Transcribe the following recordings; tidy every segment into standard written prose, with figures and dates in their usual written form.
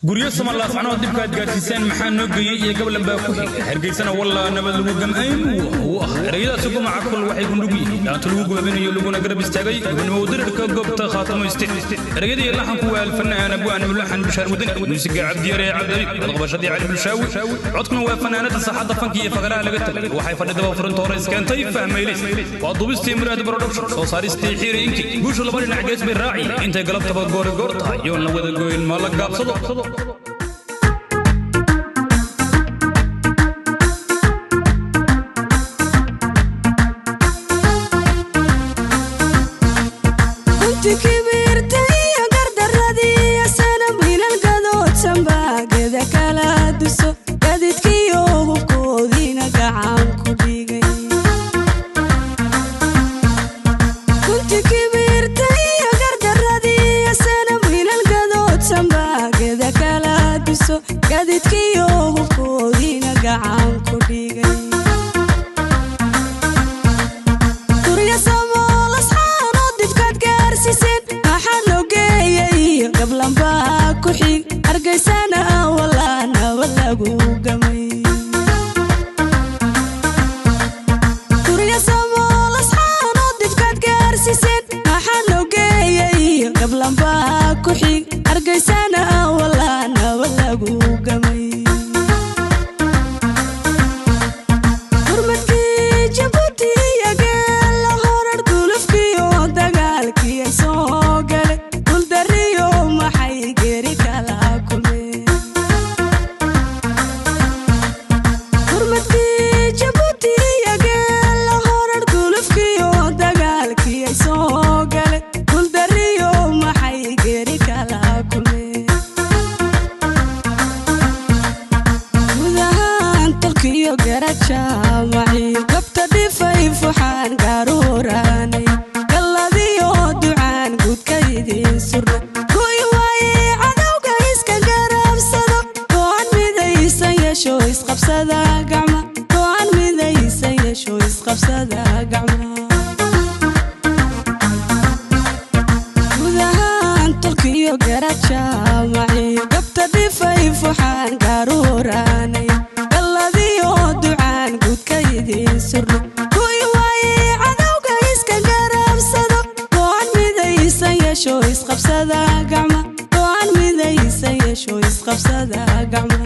Guryo samalaascanood dhibkaad gaadhsiiseen maxaa noo geeyey iyo gablan baa ku xiga Hargeysana wallaa nabad lagu gam'ayn. Wah, ereyadaasi gumaca kul waxay gundhug yihiin dhaanto lagu gubabinayo laguna garab istaagay gobonimo dirirka goobta Khaatamo State. Ereyada iyo laxanku waa alfanaan abwaan mulaxan Bishaar Wadani, muusiga Cabdiyare Cabdali, badqabashadii Cali Bulshaawi, codkuna waa fanaanada saaxadda fanka iyo fagaraha laga tagay. Waxay fadhidaba furinta hore iskeentay Fahmaylis. Waa duubistii Muraad Production, soo saaristii Xiiri Inki. Guushu laba dhinac gees bay raaci intay galabtaba goori goor tahay yoon la wada goyn ma la gaabsado. Gunti kibirta iyo gardaradii sanam hilal gadoodsanba geda kala duso, gadidkiyo hubkoodiina gacan ku dhigay. Gunti kibirta iyo gardaradii sanam hilal gadoodsanba geda kala duso, gadidkiyo hubkoodiina gacan ku dhigay. Guryo samool asxaanoo dibkaad gaarsiiseen maxaa loo geeyay, gablanbaa ku xig Hargeysana walaa nabad lagu gamay. Guryo samool asxaanoo dibkaad gaarsiiseen maxaa loo geeyay, gablanbaa ku xig Hargeysana walaa nabad lagu gamay. Gurmadkii Jabuuti iyo geela horar gulufkiyo dagaalkii ay soo galay guldariyo maxay geri kala kulmeen. Gurmadkii Jabuuti iyo geela horar gulufkiyo dagaalkii ay soo galay guldariyo maxay geri kala kulmeen. Guud ahaan tolkiyo garajaamaciyo gabta dhifay fuxaan gaaruuraanay galladiyo ducaan guudka idiin surna kuy waaye cadowga iska garabsado. Go'an midaysan yeesho, isqabsada gacma. Go'an midaysan yeesho, isqabsada gacma. Guud ahaan tolkiyo garajaamaciyo gabta dhifay fuxaan gaaruuraanay galladiyo ducaan guudka idiin surna kuy waaye cadowga iska garabsado. Go'an midaysan yeesho, isqabsada gacma. Go'an midaysan yeesho, isqabsada gacma.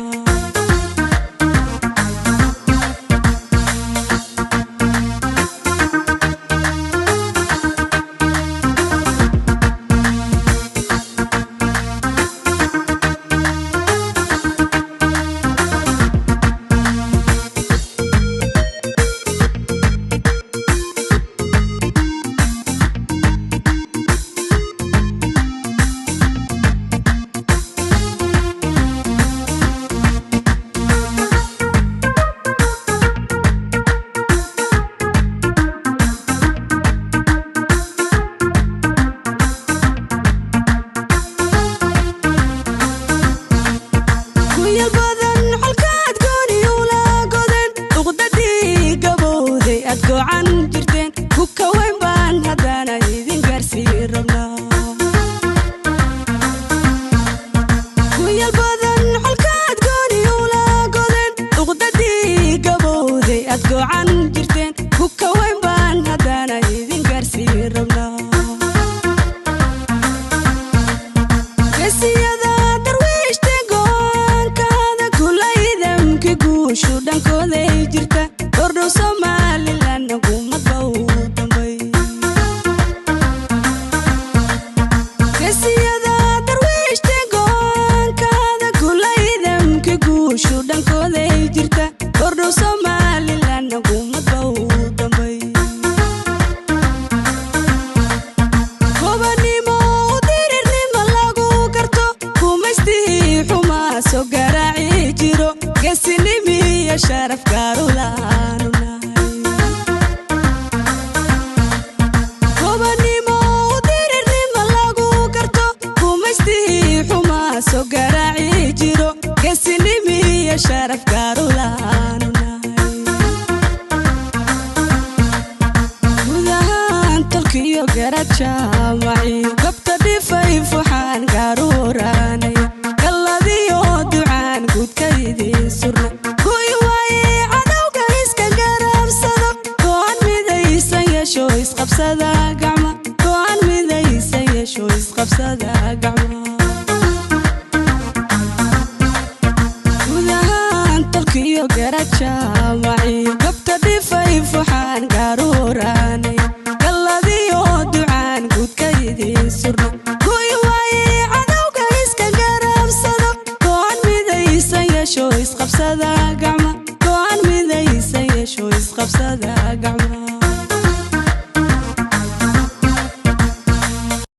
Kuyal badan colkaad gooni ula godeen, uqdadii gabowday aad gocan jirteen ku kaweyn baan haddana idin gaarsiin rabnaa. Kuyal badan colkaad gooni ula godeen, uqdadii gabowday aad gocan jirteen ku kaweyn baan haddana idin gaarsiin rabnaa. Gesiyada darwiishta go'aankada kulaydamki guushu dhankooday jirta kordhow Somalilanna gumadba u dambay. Gesiyada darwiishta go'aankada kulaydamki guushu dhankooday jirta kordhow Somalilanna gumadba u dambay. Gobanimo u dirirnimo lagu garto, kumaystihii xumaa soo garaaci jiro, geesinimiyo sharaf gaarulaanu nahay. Gobanimo u dirirnimo lagu garto, kumaystihii xumaa soo garaaci jiro, geesinimiyo sharaf gaarulaanu nahay. Guud ahaan tolkiyo garajaamaciyo gabta dhifay fuxaan gaaruuraanay galladiyo Isqabsada gacma, go'aan midaysa yeesho, isqabsada gacma.